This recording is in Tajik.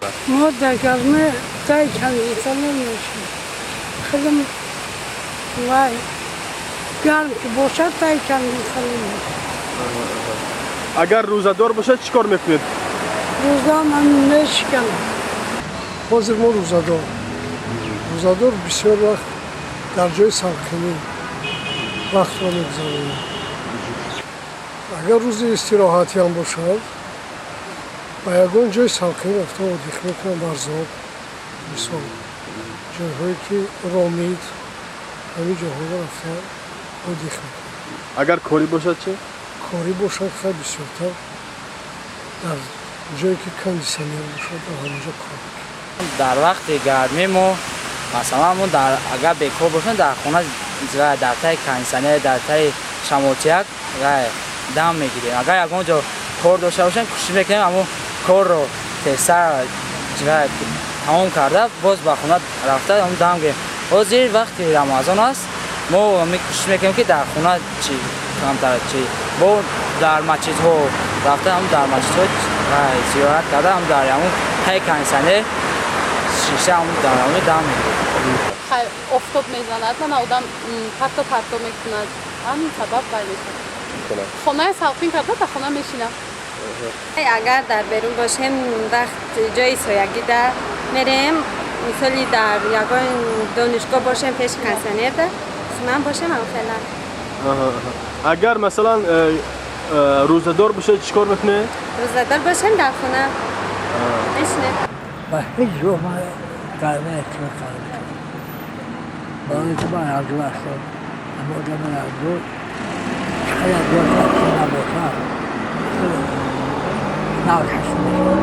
Мо дар гармӣ таи кондитсионер мешинем. Худам вай гарм ки бошад, таи кондитсионер мешинем. Агар рӯзадор бошад, чӣ кор мекунед? Рӯза ман мешиканам. Ҳозир мо рӯзадор бисёр вақт дар ҷои салқинӣ вақтро мегузаронем. Агар рӯзи истироҳатиам бошад, ба ягон ҷои салқинӣ рафта отдых мекунам, Варзоб мисол, ҷойҳое ки Ромит, ҳамин ҷойҳоро рафта отдых мекунам. Агар корӣ бошад чӣ? Корӣ бошад, хай, бисёртар дар ҷое ки кондитсионер бошад, дар ҳамонҷо кор мекунам. Дар вақти гармӣ мо, масалан, мо дар агар бекор бошем, дар хона дар таи кондитсионер, дар таи шамолчияк дам мегирем. Агар ягон ҷо кор дошта бошем, кӯшиш мекунем ҳамон корро тезтар тамом карда, боз ба хона рафта ҳамон дам гирем. Ҳозир вақти Рамазон аст, мо кӯшиш мекунем, ки дар хона чи камтар чи бо дар масҷидҳо рафта, ҳам дар масҷидҳо зиёрат карда, ҳам дар ҳамон таи кондитсионер шиша, ҳамон дар ҳамон дам мегирем. Хай, офтоб мезанад, мана одам парто парто мекунад, ҳамин сабаб вай мешавад. Хонаи салқин карда, дар хона мешинам. Агар дар берун бошем, вақт ҷои соягида мерем, мисоли дар ягон донишгоҳ бошем, пеши кондитсионерда хунам бошем, ам хела. Агар масалан рӯзадор бошед, чӣ кор мекунед? Рӯзадор бошем, дар хона мешинем. Ба ҳеҷ роҳ ман гарма эҳтиёт карда, барои ки ман ҳарду ҳастам. Ама одами ҳарду чӣ қадар зиёд набошад, навшаш мешавад.